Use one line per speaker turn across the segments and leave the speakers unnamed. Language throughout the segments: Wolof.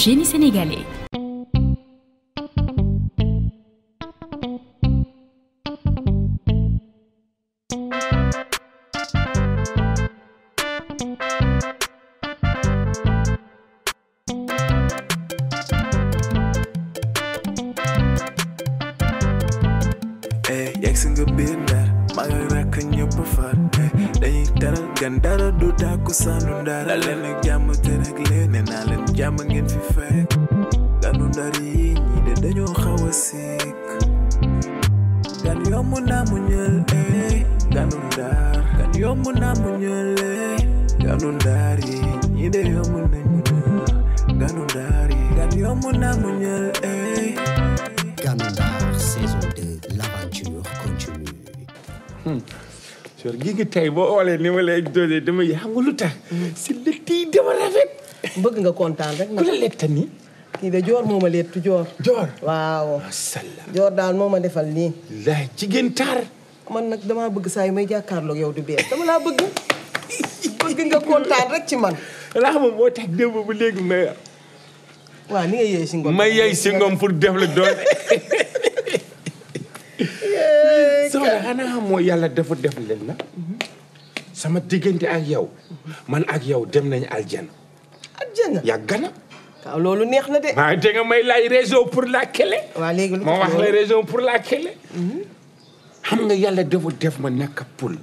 génie sénégalais.
Yegsi nga biir Ndar maa ngi rakk ñëpp far dañuy teral gan dara du tàkku sànnu Ndar la leen ak jàmm te rek leen ne naa leen jàmm ngeen fi fekk ganu Ndar yi ñii de dañoo xaw a sikk gan yomb naa mu ñël ganu Ndar gan yomb naa mu ñël ganu Ndar yi ñii de yomb nañ mu ñël ganu Ndar yi gan yomb naa mu ñël
Ganu Ndar saison 2 l'aventure continue.
Sor gi nga tey boo xoolee ni ma lay doole dama xam nga lu tax. si lett yi dama rafet.
bëgg nga kontaan rek nag.
ku la letta nii.
kii de Joor moo ma lettu Joor.
Joor
waaw.
macha allah.
Joor daal moo ma defal nii.
laay jigéen taar.
man nag damaa bëgg saa yu may jàkkaarloog yow di bees dama laa bëgg. bëgg nga kontaan rek ci man.
laa xam moo tax démb ba léegi may.
waaw ni nga yey si ngom.
may yey si ngom pour def la doole. Soxna xanaa xam moo yàlla dafa def leen na. sama diggante ak yow. man ak yow dem nañu aljana.
aljana
yàgg na.
waaw loolu neex na de.
maa ngi nga may laaj raison pour laquelle.
waaw léegi lu
ma wax la raison pour laquelle. xam nga yàlla dafa def ma nekk poul.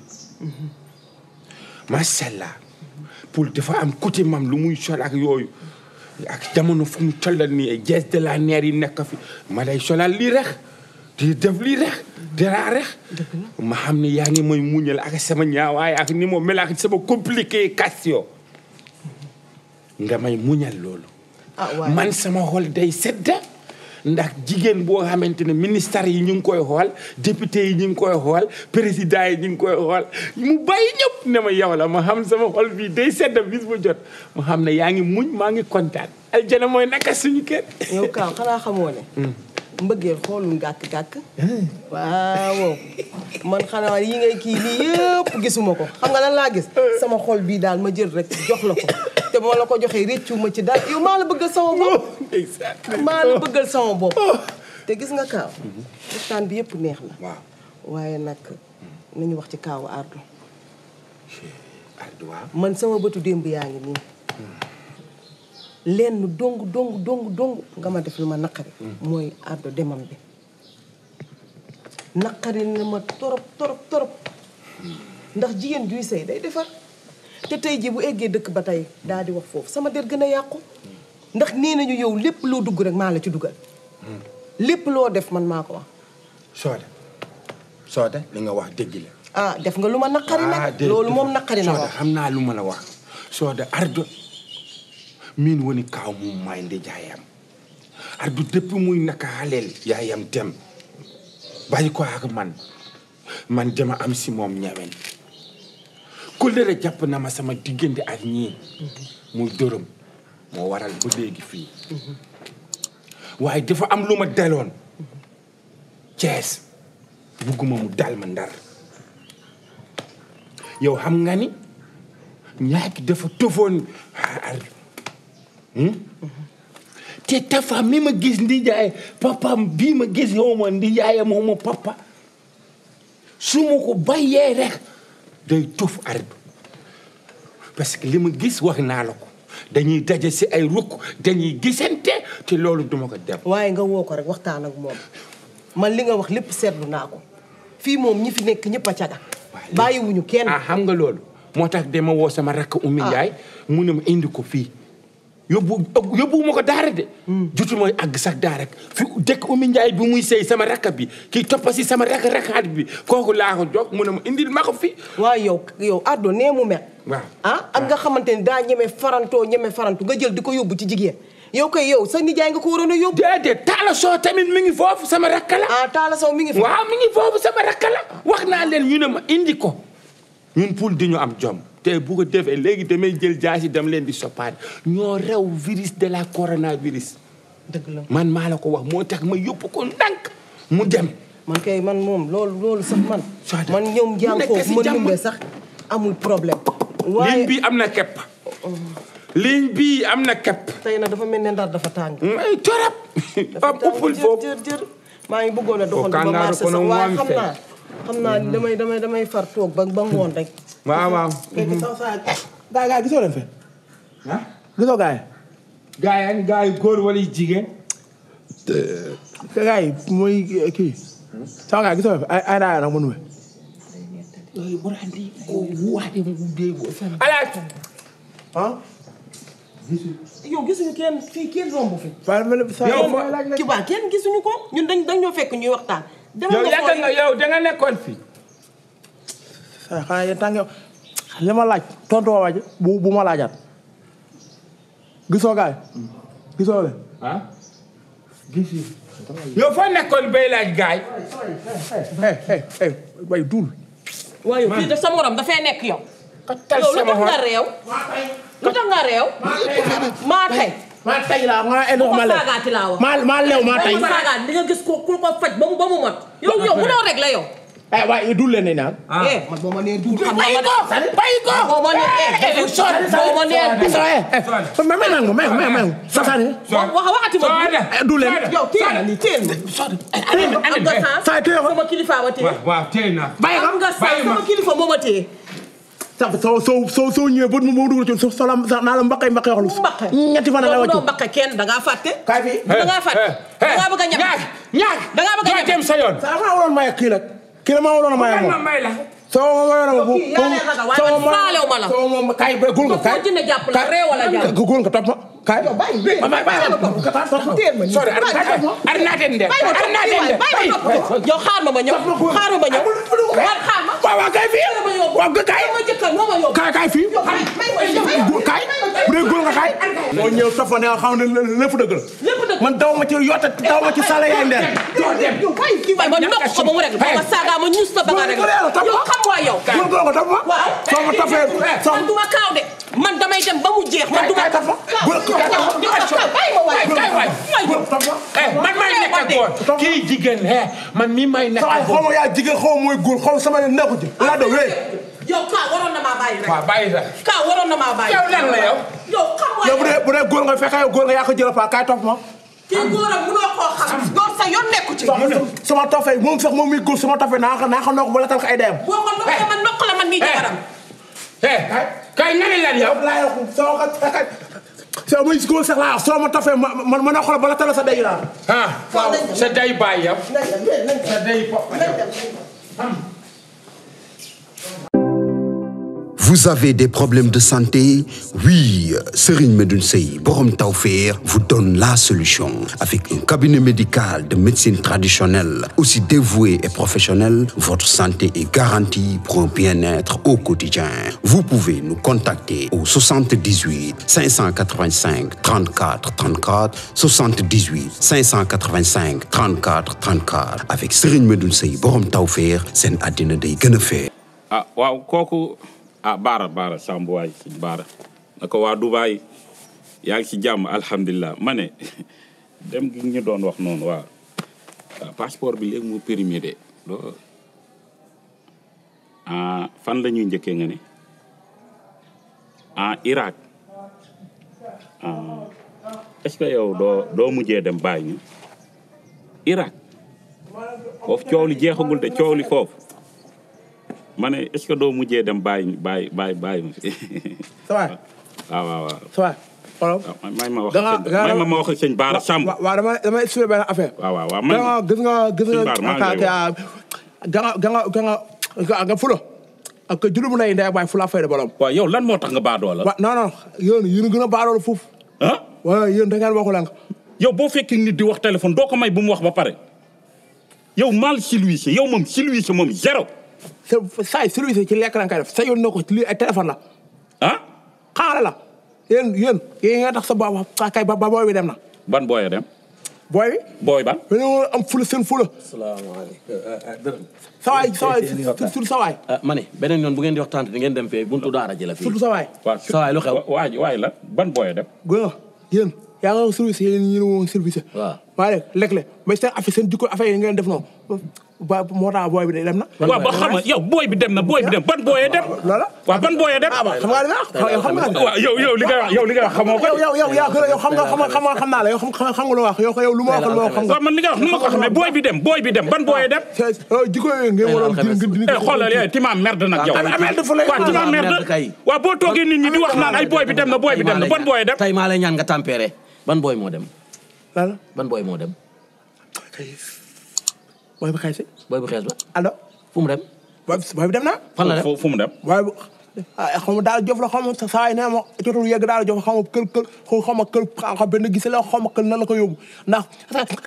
macha allah. poul dafa am côté mam lu muy sol ak yooyu. ak jamono fu mu tollal nii jees de la neer yi nekk fi ma lay solal lii rek. di def lii rek dara rek. ma xam ne yaa ngi mooy muñal ak sama ñaawaay ak ni moo mel ak sama compliqué question. nga may muñal loolu. man sama xol day sedda ndax jigéen boo xamante ne ministère yi ñu ngi koy xool député yi ñu ngi koy xool président yi ñu ngi koy xool mu bàyyi ñëpp ne ma yow la ma xam sama xol bii day sedda bis bu jot ma xam ne yaa ngi muñ maa ngi kontaan aljana mooy naka suñu kër.
yow Kaaw xanaa xamoo ne. mbëggeel xoolul gàkk-gàkk. waaw man xanaa yi ngay kii lii yëpp gisuma ko xam nga lan laa gis. sama xol bii daal ma jël rek jox la ko te moo la ko joxee réccu ma ci dara yow maa la bëggal sama bopp. maa la bëggal sama bopp. te gis nga Kaaw. waxtaan bi yëpp neex na.
waaw
waaye nag nañu wax ci Kaawu Ardo.
Ardo waaw.
man sama bëtu démb yaa ngi nii. lenn dong nga ma def lu ma naqari. mooy Ardo demam bi. naqari na ma torop. ndax jigéen juy sëy day defar. te tey ji bu eggee dëkk ba tey daal di wax foofu sama der gën a yàqu. ndax nee nañu yow lépp loo dugg rek maa la ci dugal. lépp loo def man maa ko wax.
Soda li nga wax dëgg la.
ah def nga lu ma naqari nag. loolu moom naqari na wax.
xam naa lu ma la wax. Soda Ardo miin woni Kaaw mum may ndi jaayam. Ardo depuis muy naka xaleel yaayam dem. bàyyi ko ak man dama am si moom ñawen. kóllëre jàpp na ma sama diggante ak ñii. muy dërëm moo waral ba léegi fii. waaye dafa am lu ma daloon. Cees bugguma mu dal ma Ndar. yow xam nga ni ñaaki dafa tofoon Ardo. te Tafa mi ma gis ndijaay papaam bii ma gis yow ma ndijaayam ma papa su ma ko bàyyee rek day tof Ardo parce que li ma gis wax naa la ko dañuy daje si ay rukk dañuy gisante te loolu duma ko def.
waaye nga woo ko rek waxtaan ak moom man li nga wax lépp seetlu naa ko fii moom ñi fi nekk ñëpp a caga. bàyyiwuñu kenn.
xam nga loolu moo tax dama woo sama rakk Oumy Ndiaye mu ne ma indi ko fii. yóbbu ma ko daara de. jotu mooy àgg sax daara fi dëkk Oumy Ndiaye bi muy sëy sama rakk bi kii toppa si sama rakkaat bi kooku laa ko jox mu ne ma indil ma ko fi.
waaw yow Ardo nee mu mel.
waaw
ak nga xamante ni daa ñeme farantu nga jël di ko yóbbu ci jigéen. yow sa nijaay nga ko waroon a yóbbu.
déedéet Talla Sow tamit mi ngi foofu sama rakk la.
Talla Sow mi ngi fi.
waaw mi ngi foofu sama rakk la. wax naa leen ñu ne ma indi ko ñun pour di ñu am jom. te bu ko defee léegi damay jël jaasi dem leen di soppaat ñoo rew virus de la coronavirus.
dëgg la
man maa la ko wax moo tax ma yóbbu ko ndànk mu dem.
man moom loolu sax man. ñoom jaam foofu mën numbe sax amul problème.
waaye ligne bi am na kepp. ligne bii am na kepp.
tey nag dafa mel ne ndar dafa tàng.
ay torop.
dafa tàng jër maa ngi bëggoon a doxantu ba marché sax waaye xam naa damay far toog ba ngoon rek.
waaw.
gaa gisoo leen fe
ah
gisoo gaa yi.
gaa yi góor wala jigéen.
gaa yi mooy kii. sama gaa gisoo leen fe ay daa nag mënu
alaaj.
yow gisuñu kenn romb fi.
yow
kenn gisuñu ko ñun dañoo fekk ñuy waxtaan.
yow da nga nekkoon fi.
xanaa yéen tànge li ma laaj tontu waa waaj bu ma laajaat gisoo gaay gisoo leen.
yow foo nekkoon bay laaj gaay.
way duul.
waaye fii daf sa morom dafay nekk yow.
yow lu tax nga réew.
maa tey.
maa tey laa maa lew maa tey.
di nga gis ku ko faj ba mu mot. yow mënoo rek la yow.
waaye duul leen ne naan.
man boo ma nee duul xam nga
bàyyi ko
boo ma nee waxati ma
duul leen.
yow téel na
saa téye ko
sama kilifa ma téye.
waaw téye naa.
bàyyi ko
am nga sama kilifa moo ma téye.
soo ñëwee ba mu dugal ci soo naa la mbaqay waxlu. ñetti fan la wàccu
mbaqay kenn da ngaa fàtte.
kaay fi
da ngaa fàtte. da ngaa bëgg a ñam
ñaar
da ngaa bëgg a ñam
dem sa yoon.
saa maa waroon may kii nag kii la maa waroon may moom. soo ma waroon bu
soo ma la
soo ma kaay gul nga kaay.
dina jàpp la réew wala jàpp.
gul nga topp ma kaay.
sorry arnaate nde
yow xaar ma ñëw xaar ma ñëw xaar ma.
waaw kaay fii waaw kaay kaay fii kaay bu dee gul nga kaay. moo ñëw topp ne nga xam ne lépp dëgg la. man daw ma ci yotta daw ma ci sala yaay ndeen.
waaye ma nokk ko ba mu rek ba saaga ma ñuus la ba nga rek yow xam waa yow.
gul nga topp ma.
waaw
soo ma toppee
man duma kaaw de man damay dem ba mu jeex man duma
topp ma.
man may nekk ak góor kii jigéen man mii may nekk ak góor.
xaw ma yaa jigéen xaw ma mooy góor xaw sama ne nekku ci. laa doon wéy.
yow kaa waroon na maa bàyyi rek.
waaw bàyyi la.
kaa waroon na maa bàyyi.
yow lan la yow.
yow xam nga
yow bu dee góor nga fexe yow góor nga yaa ko jël fa kaay topp ma.
kii góor ak mënoo koo xam. yow sa yoon nekku ci.
sama toffee moom sax moom muy góor sama toffee naa ko nokk ba la tal ko ay deyam.
boo ko nokkee man nokk la man mii jabaram.
kay ñani lan yow.
soo muy góor sax laa soo ma toffee ma na xool ba la tal sa dey laa.
waaw sa day baay yow. sa day pop
Vous avez des problèmes de santé? Oui, Serigne Medoune Seye Borom Tawfekh vous donne la solution. Avec un cabinet médical de médecine traditionnelle, aussi dévoué et professionnel, votre santé est garantie pour un bien-être au quotidien. Vous pouvez nous contacter au 78 585 34 34, 78 585 34 34. Avec Serigne Medoune Seye Borom Tawfekh, seen àddina day gën a fee.
ah waaw kooku baara Samb waay sëñ baara naka waa Dubaay yaa ngi ci jàmm alhamdulilah ma ne dem gi ñu doon wax noonu waaw passeport bi léegi mu périmé de fan la ñuy njëkkee nga ne Irak est-ce que yow doo mujjee dem bàyyi ñu Irak foofu coow li jeexagul de coow li foofu ma ne est-ce que doo mujjee dem bàyyi ma fi.
ça va.
waaw.
ça va. xoolal
may ma wax ak sëñ Baara Samb.
waaw dama expliqué benn affaire.
waaw
man gis nga fula. ak juróomi lay ndey waaye fula fay de borom.
waaw yow lan moo tax nga baadoo la.
waaw non yéen a gën a baadoo foofu. waaw yéen da ngeen waxu lan.
yow boo fekkee nit di wax téléphone doo ko may bu mu wax ba pare. yow mal silvissé yow moom silvissé moom zéro. saa
service ci lekk la nga koy def sa yoon na ko ci lii ay téléphone la. xaaral la yéen nga tax sa boobu kay ba booy bi dem na.
ban booy dem.
booy bi.
booy ban.
dañoo am fula seen fula.
salaamaaleykum.
sawaay.
ma ne beneen yoon bu ngeen di waxtaan di ngeen dem fee buntu daara ji la fii.
surtout sawaay.
sawaay lu xew.
waay la ban booy dem.
yéen yaa nga service yéen ñu woon service.
waaw
waaye léeg-léeg mais seen affaire seen jikko affaire yi ngeen def noonu ba moo tax booy bi de dem na.
waaw ba xam nga yow booy bi dem na booy bi dem ban booyee dem.
loola
waaw ban booyee dem.
xam nga li nga xam nga.
waaw yow li nga wax xamoo ko.
yow xam naa la yow xam nga lu wax yow lu ma wax lu ma xam nga.
waaw man li nga wax nu ma ko xamee booy bi dem ban booyee dem.
jikko yooyu ngeen waroon
di xoolal yow ti ma merde nag yow. waaw ti ma merde waaw boo toogee nit ñi di wax naan ay booy bi dem na ban booyee dem.
tey maa lay ñaan nga tempéré ban booy moo dem.
lan
ban booy moo dem.
booy bi xees
booy bu xees ba.
allo
fu mu dem.
booy bi dem na.
fan la dem
fu mu dem.
waaye xaw ma daal jof la xaw ma saa yi nee ma jotul yegg daal jof xaw ma kër xaw benn gis la xaw ma kër nan la ko yóbbu ndax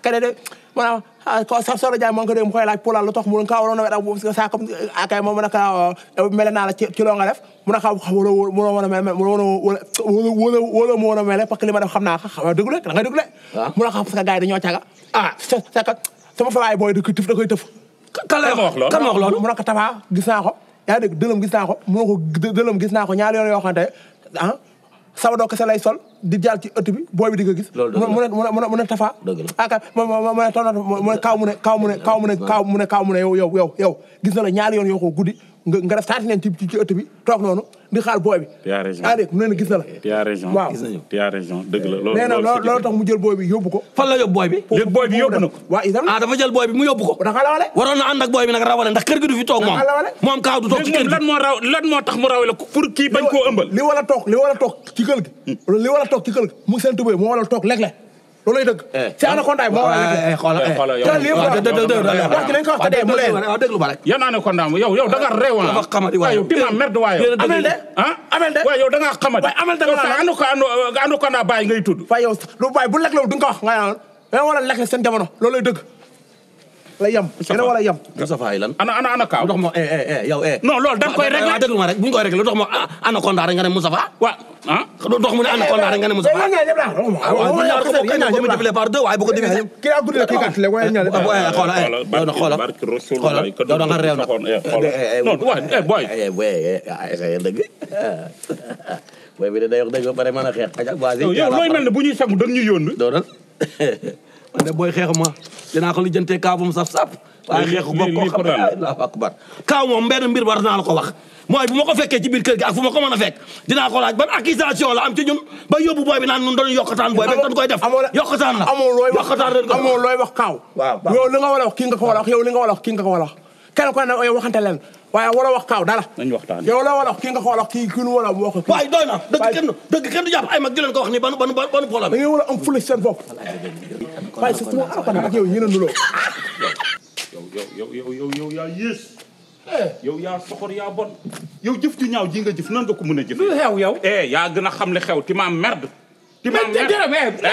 kene de maanaam ko sa soro jaay moo ngi ko dégg mu koy laaj Poulard lu tax mu ka waroon a wet saa comme akay moom mu ne ka mele naa la ci loo nga def mu ne ka mënoo woon a mel wala mu woon a mel parce que li ma def xam naa xam dëgg la da ngay dëgg la mu ne ka parce que gars yi dañoo caga sama fa waay booy da koy tëf
kan la wax loolu
mu ne ko Tafa gis naa ko yaa dégg dëlëm gis naa ko mu ne ko dëlëm gis naa ko ñaari yoon yoo xamante sama doo kese lay sol di jàll ci ëtt bi booy bi di ko gis. mu ne Tafa. dëgg la ah mu ne tonton mu ne kaaw mu ne yow gis na la ñaari yoon yoo ko guddi nga def taati neen ci ëtt bi toog noonu di xaar booy bi.
tu as raison
ah dégg mu ne gis na la.
tu as raison
waaw
tu as raison dëgg la loolu.
nee na loolu tax mu jël booy bi yóbbu ko.
fan la yóbbu booy bi.
léegi booy bi yóbbu na ko.
waaw itam
dafa jël booy bi mu yóbbu ko.
dafa rawale.
waroon na ànd ak booy bi nag rawale ndax kër gi du fi toog moom kaaw du toog ci kër gi.
lan moo tax mu rawale pour kii bañ koo ëmbal.
li wala toog ci kër gi mu seen tubéy moo wala toog léeg-léeg loolu lay dëgg. ci anaconda moo wala
xoolal déglu ba rek.
yan anaconda yow da nga réew na.
dafa xamadi waaye
yow dima merde waaye.
amel de amel de
waaye yow da nga xamadi.
waaye amel de nga
anaconda bàyyi ngay tudd.
waaye yow lu bàyyi bu lekk loolu du nga ko wax nga naan da wala lekk seen jamono loolu lay dëgg la yem yéen wala yem.
Moustapha yi lan.
ana kaaw.
lu tax ma yow
non loolu da nga koy réglé.
déglu ma rek bu ñu koy réglé lu tax ma anaconda rek nga ne Moustapha.
waaw
lu tax mu ne anaconda rek nga ne Moustapha. waaw bu ñaar ko bokk ñaar ko multiplier par deux waaye bu ko diviser.
kii yaa gudd la kii gàtt la waaye ñaar
xoolal da nga réew nag.
non waaw boy.
dëgg boy bi de day wax dëgg ba pare mën a xeex.
yow looy mel ne bu ñuy sagu dañ ñu yónn.
doonal man de booy xeexuma dinaa ko lijjantee kaaw bu mu saf-saf. waaye xeexu bopp koo xam ne Allahu akbar kaaw moom benn mbir war naa la ko wax mooy bu ma ko fekkee ci biir kër gi ak fu ma ko mën a fekk dinaa ko laaj ban accusation la am ci ñun ba yóbbu booy bi naan ñun doon yokkataan booy bi dañ koy def yokkataan la
amoo looy wax kaaw yow li nga war a wax kii nga ko war a wax yow li nga war a wax kii nga ko war a wax kenn ko ne yow waxante leen waaye war a wax kaaw dara
nañ waxtaan
yow la war a wax kii nga ko war a wax kii nu war a wax
waaye doy na dëgg kenn du jàpp ay mag di leen ko wax ni ban problème
da ngay war a am fula seen bopp waaye sa suma alxuraan ak yow ñu ne nuloo
yow yaa yées yow yaa soxor yaa bon yow jëf ju ñaaw ji nga jëf nan nga ko mën a jëf
lu xew yow
yaa gën a xam li xew ti ma merde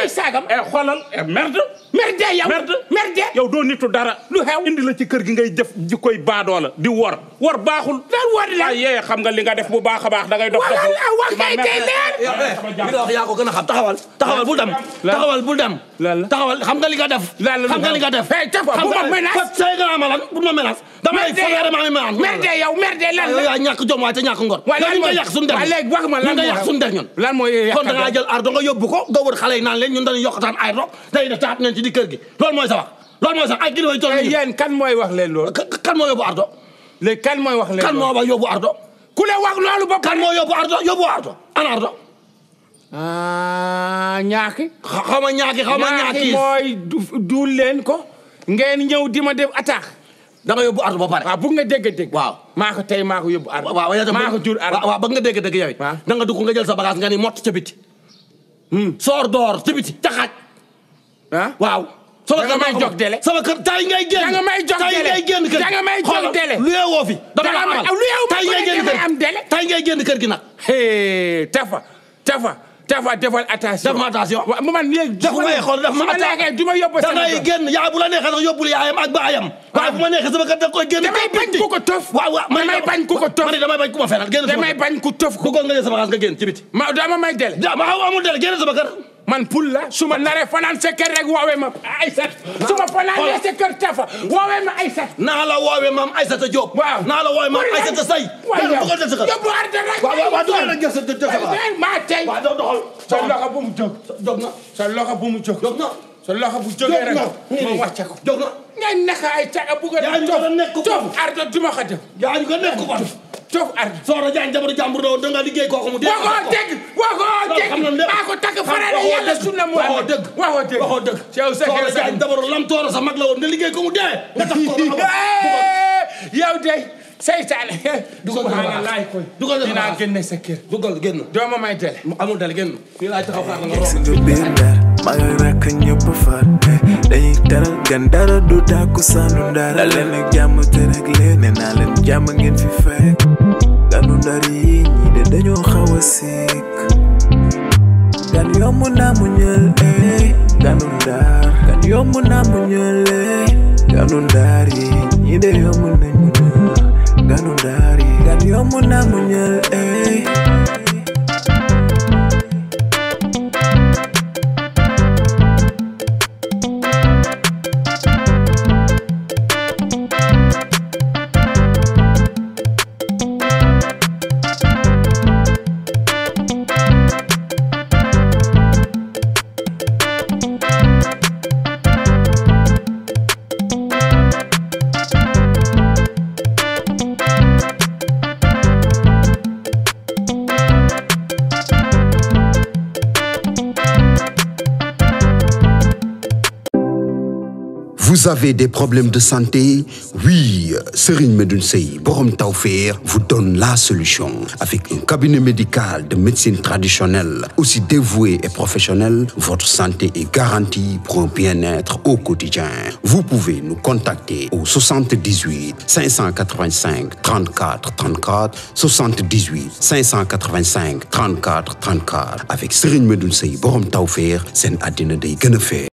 sagam
xoolal merde
merde
yow doo nitu dara
lu xew
indi la ci kër gi ngay jëf ji koy baadoo la di wor baaxul
lan wor la
yee xam nga li nga def bu baax a baax da ngay dox
wax kay tey leer
li nga wax yaa ko gën a xam taxawal bul dem taxawal xam nga li nga def xam nga li nga def
bu ma menace
say nga ma lan bu ma menace damay fogeere ma menace
merde lan la
yaa ñàkk jom waaye te ñàkk ngor
lan
nga yàq suñu der
léegi wax ma lan
nga yàq suñu der ñun
lan mooy
kon da ngaa jël ardo nga yóbbu ko nga wër xale yi naan leen ñun dañuy yokkataan ay ro day da taat nañ ci di kër gi loolu mooy sa wax loolu mooy sax ay kilifa yu toll nii
yéen kan mooy wax leen loolu
kan moo yóbbu ardo
léegi kan mooy wax leen
kan moo ba yóbbu ardo
ku le wax loolu ba
kan moo yóbbu ardo ana ardo
ñaaki
xaw ma ñaaki
mooy duul leen ko ngeen ñëw di ma def attaque
da nga yóbbu ardo ba pare
waaw bëgg nga dégg
waaw
maa ko tey maa ko yóbbu ardo
waaw
maa ko jur ardo
waaw bëgg nga dégg yow it da nga dugg nga jël sa bagage nga ni mott ca biti soor door ca biti taxaaj waaw
da nga may jox délai
sama kër tay ngay génn
da nga may jox délai
tay ngay génn kër
da nga may jox délai
lu yeewoo fi dama la amal tay ngay génn kër
am délai
tay ngay génn kër gi nag
Tafa defal attention
def ma attention
man léegi
def ma xool def ma attention
du ma yóbbu
da ngay génn yaa bu la neexee sax yóbbul yaayam ak baayam waaye bu ma neexee sama kër da koy génn
damay bañ ku ko tëf damay bañ ku ko tëf
damay bañ ku ma fenal génn
damay bañ ku tëf ko
bëggoon nga jël sama xaalis nga génn ci biti
dama may délai
ma amul délai génn sama kër
man pul la su ma naree fanaan sa kër rek woowee ma Aïssat su ma fanaanee sa kër Tafa woowee ma Aïssat
naa la woowee maam Aïssata Diop
waaw
naa la woowee maam Aïssata Say
yóbbu ardo rek
waaw dugal rek
maa tey
waaw doxal
sa loxo bu mu jóg
jóg na
sa loxo bu mu jóg
jóg na
sa loxo bu jógee rek ma wàcce ko.
jóg na
ngay nekk ay caga bu ko
yaa ñu ko nekk ko
toog ardo duma ko def.
yaa ñu ko nekk ko
toog ardo.
Soxna Diagne jabaru jàmbur da woon da nga liggéey kooku mu dee.
waxoo dëgg maa ko takk farale yàlla sunna mu
waxoo dëgg waxoo dëgg. Soxna Diagne jabaru lam tooro sa mag la woon nga liggéey ko mu dee. nga tax ko
yow de seytaane.
subhanallah dugal
dinaa génne sa kër.
dugal génn.
doo ma may tele.
amul tele génn. fii laay taxaw xaar nga
gis nga biir ndar maa ngi rakk ñëpp far dañuy teral gan dara du tàkku sànnu ndar da leen ak jàmm te rek leen ne naa leen jàmm ngeen fi fekk ganu ndar yi ñii de dañoo xaw a sikk gan yomb naa mu ñël ganu ndar gan yomb naa mu ñël ganu ndar yi ñii de yomb nañ mu ñël ganu ndar yi gan yomb naa mu ñël
Vous avez des problèmes de santé? Oui, Serigne Medoune Seye Borom Tawfekh vous donne la solution. Avec un cabinet médical de médecine traditionnelle, aussi dévoué et professionnel, votre santé est garantie pour un bien-être au quotidien. Vous pouvez nous contacter au 78 585 34 34, 78 585 34 34. Avec Serigne Medoune Seye Borom Tawfekh, seen àddina day gën a feex.